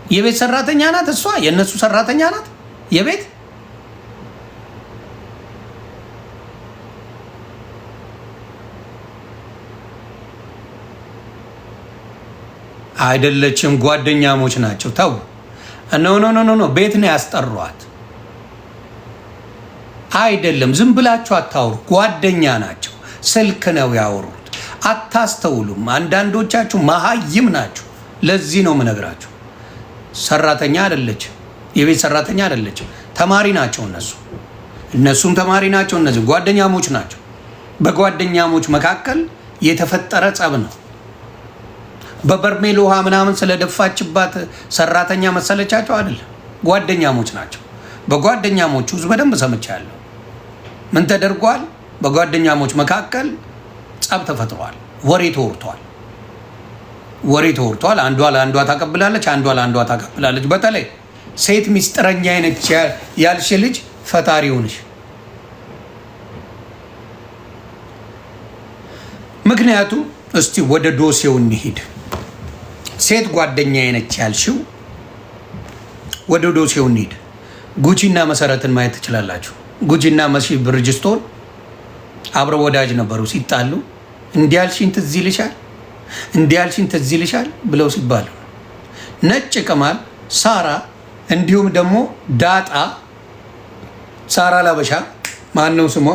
የቤት ሰራተኛ ናት እሷ፣ የእነሱ ሰራተኛ ናት የቤት። አይደለችም። ጓደኛሞች ናቸው። ተው፣ no, no, no, no፣ ቤት ነው ያስጠሯት። አይደለም፣ ዝም ብላችሁ አታውሩ። ጓደኛ ናቸው። ስልክ ነው ያወሩት። አታስተውሉም። አንዳንዶቻችሁ መሀይም ናችሁ። ለዚህ ነው የምነግራችሁ። ሰራተኛ አይደለችም፣ የቤት ሰራተኛ አይደለችም። ተማሪ ናቸው እነሱ፣ እነሱም ተማሪ ናቸው። እነዚህ ጓደኛሞች ናቸው። በጓደኛሞች መካከል የተፈጠረ ጸብ ነው። በበርሜል ውሃ ምናምን ስለደፋችባት ሰራተኛ መሰለቻቸው? አይደለም። ጓደኛሞች ናቸው። በጓደኛሞች ውስጥ በደንብ ሰምቻለሁ። ምን ተደርጓል? በጓደኛሞች መካከል ጸብ ተፈጥሯል። ወሬ ተወርቷል። ወሬ ተወርቷል። አንዷ ለአንዷ ታቀብላለች፣ አንዷ ለአንዷ ታቀብላለች። በተለይ ሴት ሚስጥረኛ አይነች ያልሽ ልጅ ፈጣሪ ይሁንሽ። ምክንያቱም እስቲ ወደ ዶሴው እንሂድ። ሴት ጓደኛ ነች ያልሽው ወደ ዶሴው እንሂድ። ጉቺና መሰረትን ማየት ትችላላችሁ። ጉቺና መሲ ብርጅስቶን አብረው ወዳጅ ነበሩ። ሲጣሉ እንዲህ ያልሽኝ ትዝ ይልሻል፣ እንዲህ ያልሽኝ ትዝ ይልሻል ብለው ሲባሉ ነጭ ቅማል ሳራ፣ እንዲሁም ደግሞ ዳጣ ሳራ ላበሻ ማነው ስሟ፣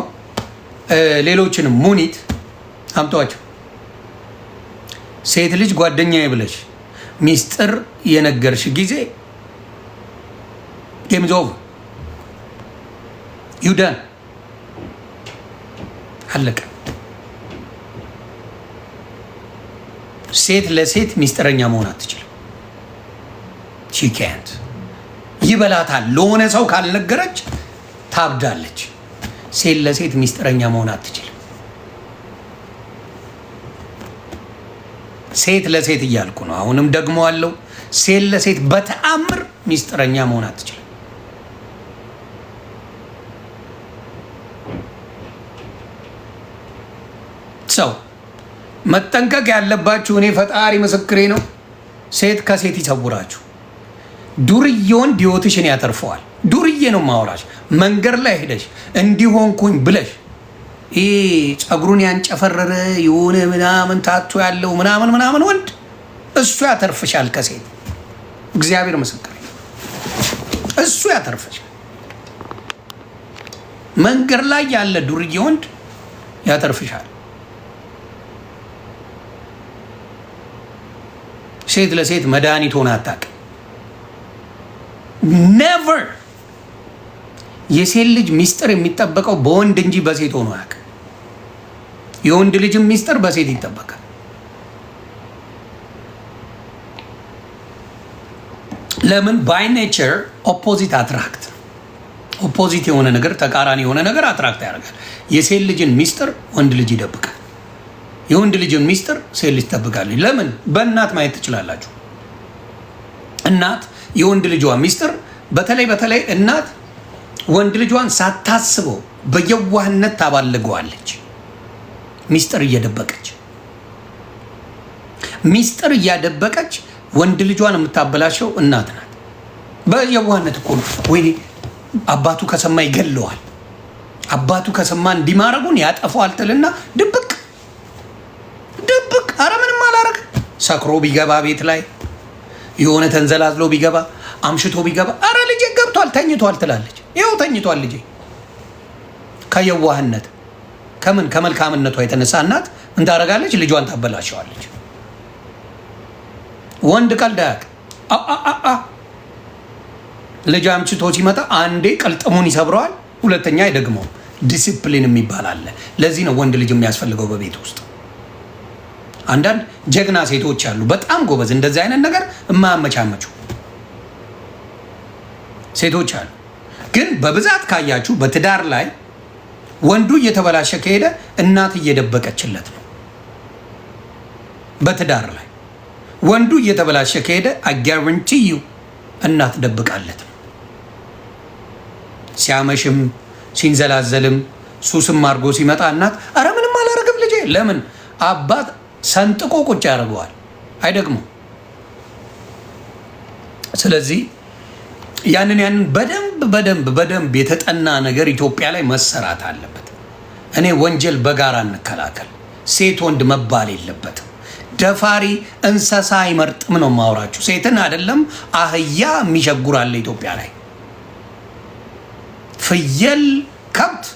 ሌሎችንም ሙኒት አምጧቸው። ሴት ልጅ ጓደኛዬ ብለሽ ሚስጥር የነገርሽ ጊዜ game's over, you done፣ አለቀ። ሴት ለሴት ሚስጥረኛ መሆን አትችልም። ቺካንት ይበላታል። ለሆነ ሰው ካልነገረች ታብዳለች። ሴት ለሴት ሚስጥረኛ መሆን አትችልም። ሴት ለሴት እያልኩ ነው። አሁንም ደግሞ አለው፣ ሴት ለሴት በተአምር ሚስጥረኛ መሆን አትችልም። ሰው መጠንቀቅ ያለባችሁ፣ እኔ ፈጣሪ ምስክሬ ነው። ሴት ከሴት ይሰውራችሁ። ዱርዬ ወንድ ህይወትሽን ያተርፈዋል። ዱርዬ ነው ማወራሽ። መንገድ ላይ ሄደሽ እንዲሆንኩኝ ብለሽ ይህ ፀጉሩን ያንጨፈረረ የሆነ ምናምን tattoo ያለው ምናምን ምናምን ወንድ እሱ ያተርፍሻል ከሴት። እግዚአብሔር ምስክር፣ እሱ ያተርፍሻል። መንገድ ላይ ያለ ዱርዬ ወንድ ያተርፍሻል። ሴት ለሴት መድኃኒት ሆነ አታውቅም። Never። የሴት ልጅ ሚስጥር የሚጠበቀው በወንድ እንጂ በሴት ሆኖ አያውቅም። የወንድ ልጅም ሚስጥር በሴት ይጠበቃል። ለምን? By nature opposite attract፣ opposite የሆነ ነገር፣ ተቃራኒ የሆነ ነገር attract ያደርጋል። የሴት ልጅን ሚስጥር ወንድ ልጅ ይደብቃል። የወንድ ልጅን ሚስጥር ሴት ልጅ ትጠብቃለች። ለምን? በእናት ማየት ትችላላችሁ። እናት የወንድ ልጇ ሚስጥር፣ በተለይ በተለይ እናት ወንድ ልጇን ሳታስበው በየዋህነት ታባልገዋለች። ሚስጥር እየደበቀች፣ ሚስጥር እያደበቀች ወንድ ልጇን የምታበላሸው እናት ናት። በየዋህነት እኮ ነው። ወይኔ አባቱ ከሰማ ይገለዋል፣ አባቱ ከሰማ እንዲማረጉን ያጠፋዋል ትልና ድብቅ ድብቅ፣ አረ ምንም አላረግ፣ ሰክሮ ቢገባ፣ ቤት ላይ የሆነ ተንዘላዝሎ ቢገባ፣ አምሽቶ ቢገባ፣ አረ ልጄ ገብቷል ተኝቷል ትላለች። ይኸው ተኝቷል ልጄ። ከየዋህነት ከምን ከመልካምነቷ የተነሳ እናት ምን ታደርጋለች? ልጇን ታበላሸዋለች። ወንድ ቀልድ አያውቅም። ልጅ አምሽቶ ሲመጣ አንዴ ቅልጥሙን ይሰብረዋል፣ ሁለተኛ አይደግመውም። ዲሲፕሊን የሚባል አለ። ለዚህ ነው ወንድ ልጅ የሚያስፈልገው በቤት ውስጥ። አንዳንድ ጀግና ሴቶች አሉ፣ በጣም ጎበዝ፣ እንደዚህ አይነት ነገር የማያመቻመቹ ሴቶች አሉ። ግን በብዛት ካያችሁ በትዳር ላይ ወንዱ እየተበላሸ ከሄደ እናት እየደበቀችለት ነው። በትዳር ላይ ወንዱ እየተበላሸ ከሄደ I guarantee you እናት ደብቃለት ነው። ሲያመሽም ሲንዘላዘልም ሱስም አድርጎ ሲመጣ እናት አረ ምንም አላረግም ልጄ። ለምን? አባት ሰንጥቆ ቁጭ ያደርገዋል። አይደግሞ። ስለዚህ ያንን በደንብ በደንብ በደንብ የተጠና ነገር ኢትዮጵያ ላይ መሰራት አለበት። እኔ ወንጀል በጋራ እንከላከል። ሴት ወንድ መባል የለበትም። ደፋሪ እንስሳ አይመርጥም ነው ማውራችሁ። ሴትን አይደለም አህያ የሚሸጉር አለ ኢትዮጵያ ላይ፣ ፍየል፣ ከብት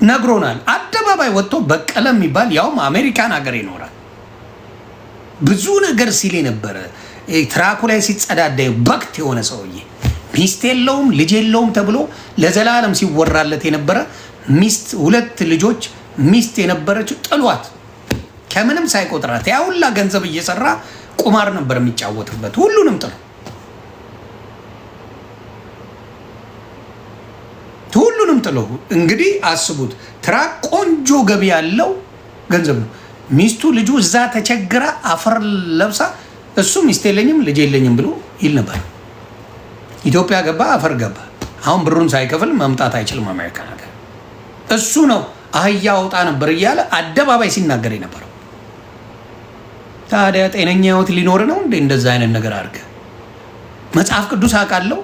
ነግሮናል። አደባባይ ወጥቶ በቀለ የሚባል ያውም አሜሪካን ሀገር ይኖራል ብዙ ነገር ሲል የነበረ truck ኡ ላይ ሲጸዳዳ በክት የሆነ ሰውዬ ሚስት የለውም ልጅ የለውም ተብሎ ለዘላለም ሲወራለት የነበረ ሚስት ሁለት ልጆች ሚስት የነበረችው ጥሏት ከምንም ሳይቆጥራት ያ ሁላ ገንዘብ እየሰራ ቁማር ነበር የሚጫወትበት። ሁሉንም ጥሎ ሁሉንም ጥሎ እንግዲህ አስቡት። Truck ቆንጆ ገቢ ያለው ገንዘብ ነው። ሚስቱ ልጁ እዛ ተቸግራ አፈር ለብሳ እሱ ሚስት የለኝም ልጅ የለኝም ብሎ ይል ነበር። ኢትዮጵያ ገባ፣ አፈር ገባ። አሁን ብሩን ሳይከፍል መምጣት አይችልም አሜሪካ ነገር። እሱ ነው አህያ አውጣ ነበር እያለ አደባባይ ሲናገር የነበረው። ታዲያ ጤነኛ ህይወት ሊኖር ነው እንዴ? እንደዛ አይነት ነገር አድርገ መጽሐፍ ቅዱስ አውቃለሁ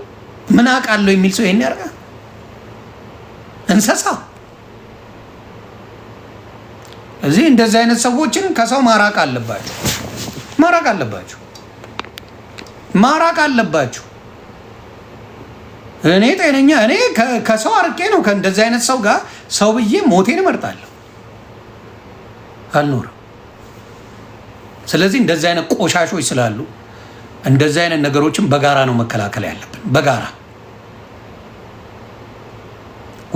ምን አውቃለሁ የሚል ሰው ይሄን ያደርጋል? እንስሳ። እዚህ እንደዚህ አይነት ሰዎችን ከሰው ማራቅ አለባችሁ፣ ማራቅ አለባችሁ፣ ማራቅ አለባችሁ። እኔ ጤነኛ እኔ ከሰው አርቄ ነው ከእንደዚህ አይነት ሰው ጋር ሰው ብዬ ሞቴን እመርጣለሁ፣ አልኖርም። ስለዚህ እንደዚህ አይነት ቆሻሾች ስላሉ እንደዚህ አይነት ነገሮችን በጋራ ነው መከላከል ያለብን። በጋራ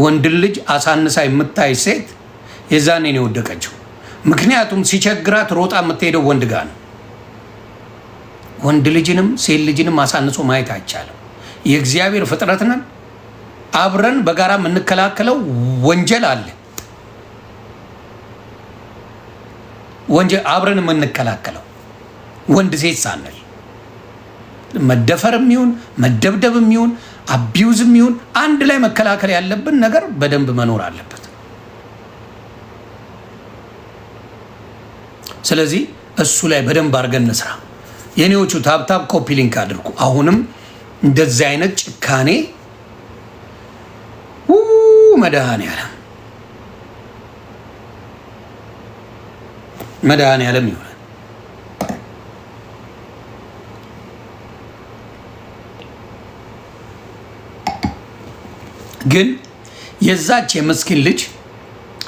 ወንድን ልጅ አሳንሳ የምታይ ሴት የዛኔ ነው የወደቀችው። ምክንያቱም ሲቸግራት ሮጣ የምትሄደው ወንድ ጋር ነው። ወንድ ልጅንም ሴት ልጅንም አሳንሶ ማየት አይቻልም። የእግዚአብሔር ፍጥረት ነን። አብረን በጋራ የምንከላከለው ወንጀል አለ። ወንጀል አብረን የምንከላከለው ወንድ ሴት ሳንል መደፈርም ይሁን መደብደብም ይሁን abuse ም ይሁን አንድ ላይ መከላከል ያለብን ነገር በደንብ መኖር አለበት። ስለዚህ እሱ ላይ በደንብ አድርገን እንስራ። የኔዎቹ tap tap copy link አድርጉ። አሁንም እንደዚህ አይነት ጭካኔ መድኃኔዓለም መድኃኔዓለም ይሆናል። ግን የዛች የምስኪን ልጅ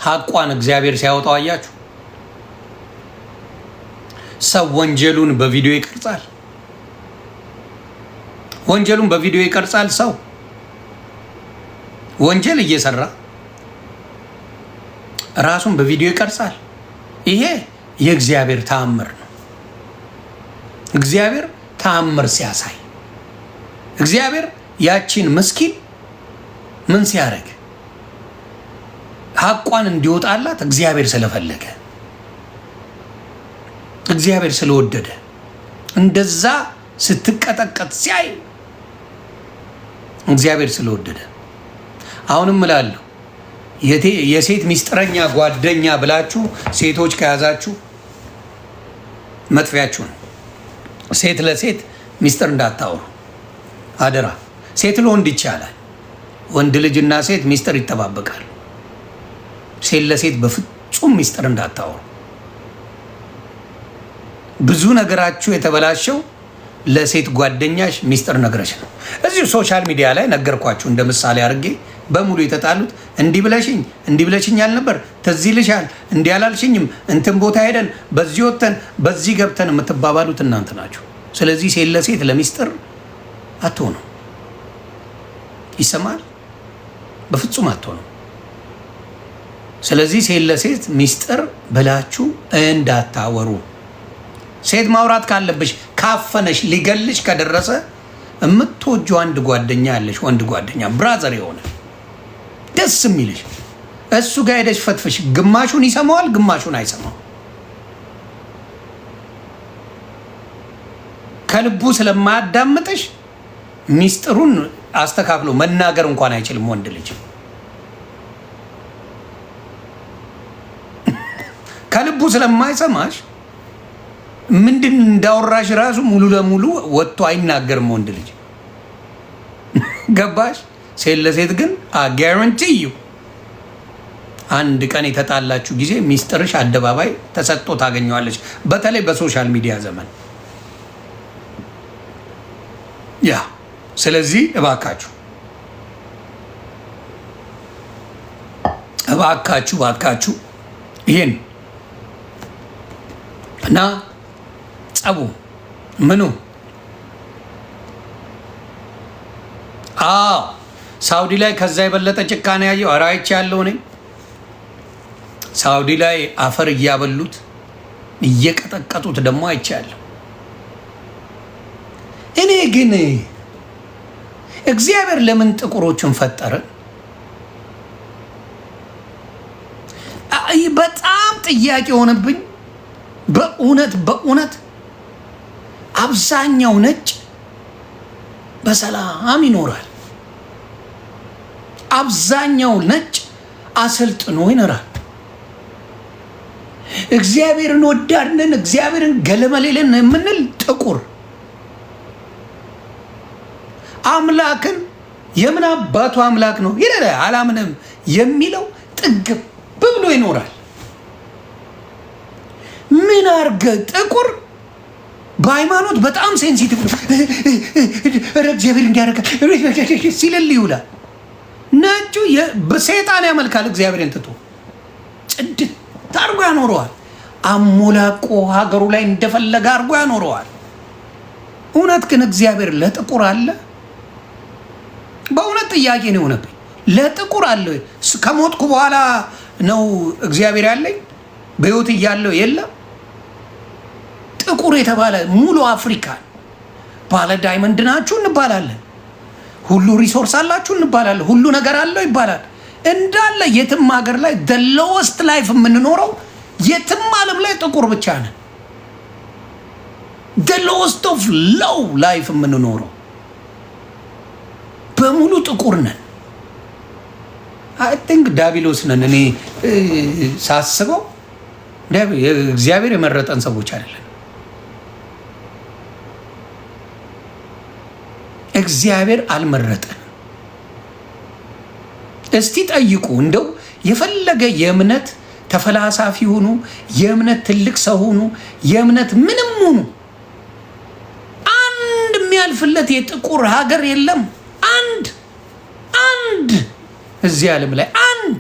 ሀቋን እግዚአብሔር ሲያወጣው አያችሁ። ሰው ወንጀሉን በቪዲዮ ይቀርጻል። ወንጀሉን በቪዲዮ ይቀርጻል። ሰው ወንጀል እየሰራ ራሱን በቪዲዮ ይቀርጻል። ይሄ የእግዚአብሔር ተአምር ነው። እግዚአብሔር ተአምር ሲያሳይ እግዚአብሔር ያቺን ምስኪን ምን ሲያደርግ ሀቋን እንዲወጣላት እግዚአብሔር ስለፈለገ እግዚአብሔር ስለወደደ እንደዛ ስትቀጠቀጥ ሲያይ እግዚአብሔር ስለወደደ አሁንም እላለሁ የሴት ሚስጥረኛ ጓደኛ ብላችሁ ሴቶች ከያዛችሁ መጥፊያችሁ ነው። ሴት ለሴት ሚስጥር እንዳታወሩ አደራ። ሴት ለወንድ ይቻላል። ወንድ ልጅና ሴት ሚስጥር ይጠባበቃሉ። ሴት ለሴት በፍጹም ሚስጥር እንዳታወሩ። ብዙ ነገራችሁ የተበላሸው ለሴት ጓደኛሽ ሚስጥር ነግረሽ ነው። እዚሁ social media ላይ ነገርኳችሁ እንደ ምሳሌ አድርጌ በሙሉ የተጣሉት እንዲህ ብለሽኝ እንዲህ ብለሽኝ አልነበር ትዝ ይልሻል፣ እንዲህ አላልሽኝም፣ እንትን ቦታ ሄደን በዚህ ወጥተን በዚህ ገብተን የምትባባሉት እናንተ ናችሁ። ስለዚህ ሴት ለሴት ለሚስጥር አትሆኑ። ይሰማል? በፍጹም አትሆኑ። ስለዚህ ሴት ለሴት ሚስጥር ብላችሁ እንዳታወሩ። ሴት ማውራት ካለብሽ ካፈነሽ ሊገልሽ ከደረሰ የምትወጂው አንድ ጓደኛ ያለሽ ወንድ ጓደኛ brother የሆነ ደስ የሚልሽ እሱ ጋር ሄደሽ ፈትፈሽ፣ ግማሹን ይሰማዋል፣ ግማሹን አይሰማው። ከልቡ ስለማያዳምጥሽ ሚስጥሩን አስተካክሎ መናገር እንኳን አይችልም ወንድ ልጅ። ከልቡ ስለማይሰማሽ ምንድን እንዳወራሽ ራሱ ሙሉ ለሙሉ ወጥቶ አይናገርም ወንድ ልጅ። ገባሽ? ሴት ለሴት ግን guarantee you አንድ ቀን የተጣላችሁ ጊዜ ሚስጥርሽ አደባባይ ተሰጥቶ ታገኘዋለች። በተለይ በ social media ዘመን yeah። ስለዚህ እባካችሁ እባካችሁ እባካችሁ ይሄን እና ጸቡ ምኑ አዎ ሳውዲ ላይ ከዛ የበለጠ ጭካኔ ያየው ኧረ አይቼ ያለው እኔ። ሳውዲ ላይ አፈር እያበሉት እየቀጠቀጡት ደግሞ አይቻለሁ። እኔ ግን እግዚአብሔር ለምን ጥቁሮችን ፈጠረን? በጣም ጥያቄ የሆነብኝ በእውነት በእውነት አብዛኛው ነጭ በሰላም ይኖራል። አብዛኛው ነጭ አሰልጥኖ ይኖራል። እግዚአብሔርን ወዳድነን እግዚአብሔርን ገለመሌለን የምንል ጥቁር አምላክን የምን አባቱ አምላክ ነው ይላል አላምንም የሚለው ጥግብ ብሎ ይኖራል። ምን አርገ ጥቁር በሃይማኖት በጣም sensitive ነው። ኧረ እግዚአብሔር እንዲያደርግ ሲልል ይውላል። ነጩ በሰይጣን ያመልካል። እግዚአብሔርን ትቶ ጽድት አድርጎ ያኖረዋል። አሞላቆ ሀገሩ ላይ እንደፈለገ አድርጎ ያኖረዋል። እውነት ግን እግዚአብሔር ለጥቁር አለ? በእውነት ጥያቄ ነው የሆነብኝ። ለጥቁር አለ? ከሞትኩ በኋላ ነው እግዚአብሔር ያለኝ? በህይወት እያለው የለም? ጥቁር የተባለ ሙሉ አፍሪካን ባለ diamond ናችሁ እንባላለን። ሁሉ resource አላችሁ እንባላለን። ሁሉ ነገር አለው ይባላል። እንዳለ የትም ሀገር ላይ the lowest life የምንኖረው የትም ዓለም ላይ ጥቁር ብቻ ነን። The lowest of low life የምንኖረው በሙሉ ጥቁር ነን። I think ዳቢሎስ ነን። እኔ ሳስበው እግዚአብሔር የመረጠን ሰዎች አይደለን። እግዚአብሔር አልመረጠንም። እስቲ ጠይቁ። እንደው የፈለገ የእምነት ተፈላሳፊ ሁኑ፣ የእምነት ትልቅ ሰው ሁኑ፣ የእምነት ምንም ሁኑ፣ አንድ የሚያልፍለት የጥቁር ሀገር የለም። አንድ አንድ እዚህ ዓለም ላይ አንድ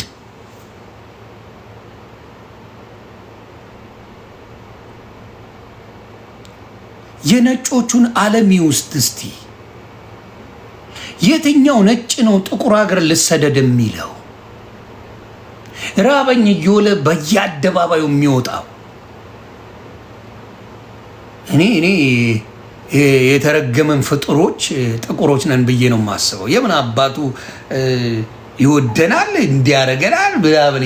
የነጮቹን ዓለም ውስጥ እስቲ የትኛው ነጭ ነው ጥቁር ሀገር ልሰደድ የሚለው? ራበኝ እየወለ በየአደባባዩ የሚወጣው እኔ የተረገመን ፍጡሮች ጥቁሮች ነን ብዬ ነው የማስበው። የምን አባቱ ይወደናል እንዲያደርገናል ምናምን።